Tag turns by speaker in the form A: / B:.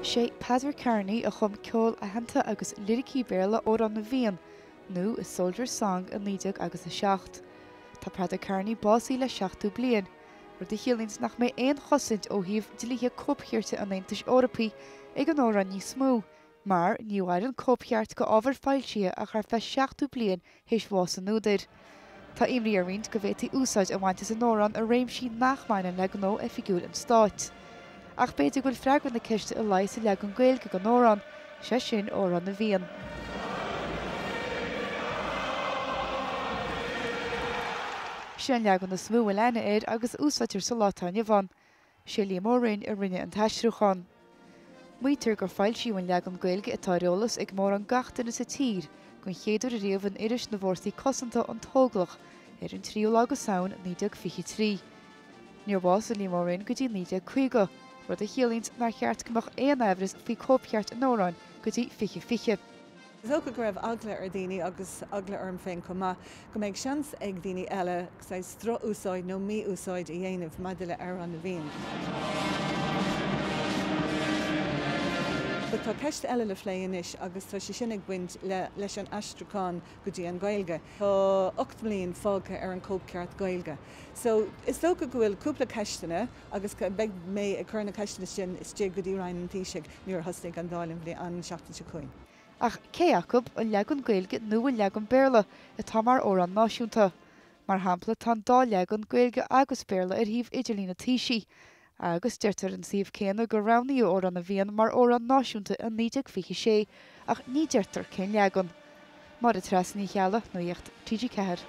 A: Sé Peadar Kearney a chum ceol aitheanta agus liricí Béarla Amhrán na bhFiann, nó A Soldier's Song i 19 agus 7. Tá Peadar Kearney básaithe le 70 bliain, rud a chiallaíonns nach mbeidh aon chosaint ó thaobh dlíthe cóipchirt an Aontais Eorpaigh ag an amhrán níos mó, mar ní mhaireann cóipcheart go ábhar foilsithe ach ar feadh 70 bliain théis bhás an údair. Tá imní ar roinnt go bhféadfaí úsáid a bhaint as an amhrán i réimsí nach mbaineann le gnó oifigiúil an stáit. Ach b'fhéidir go bhfuil freagra na ceiste a luí sa leagan Gaeilge den amhrán, sé sin Amhrán na bhFiann. Sé an leagan is mó a bhfuil aithne air agus a úsáidtear sa lá atá inniu ann. Sé Liam Ó Rinn a rinne an t-aistriúchán. Maítear gur foilsíodh an leagan Gaeilge atá ar eolas ag mórán gach duine sa tír den chéad uair ariamh in iris na bhFórsaí Cosanta, An tÓglach, ar an tríú lá de Samhain 1923. Níor bhásaigh Liam Ó Rinn go dtí 1950, rud a chiallaíonns nár cheart go mbeadh aon aimhreas faoi cóipcheart an amhráin go dtí 2020.
B: Is dócha go raibh eagla ar dhaoine, agus eagla orm féin chomh maith, go mbeidh seans ag daoine eile saghas droch-úsáid nó mí-úsáid a dhéanamh maidir le Amhrán na bhFiann. But tá ceist eile le phlé anois agus tá sé sin ag baint le leis an aistriúchán go dtí an Ghaeilge. Tá 8 mbliain fágtha ar an cóipcheart Gaeilge. So is dócha go bhfuil cúpla ceisteanna agus beidh mé ag cur na ceisteanna sin istigh go dtí Roinn an Taoisigh nuair a thosnaigh an Dáil an bhliain, an seachtain seo chugainn.
A: Ach cé acu, an leagan Gaeilge nó an leagan Béarla, atá mar amhrán náisiúnta? Mar shampla, tá an dá leagan, Gaeilge agus Béarla, ar shuíomh idirlín an Taoisigh. Agus deirtear ar an suíomh céanna gur roghnaíodh Amhrán na bhFiann mar amhrán náisiúnta i 1926, ach ní deirtear cén leagan. Máire Treasa Ní Cheallaigh, Nuacht TG4.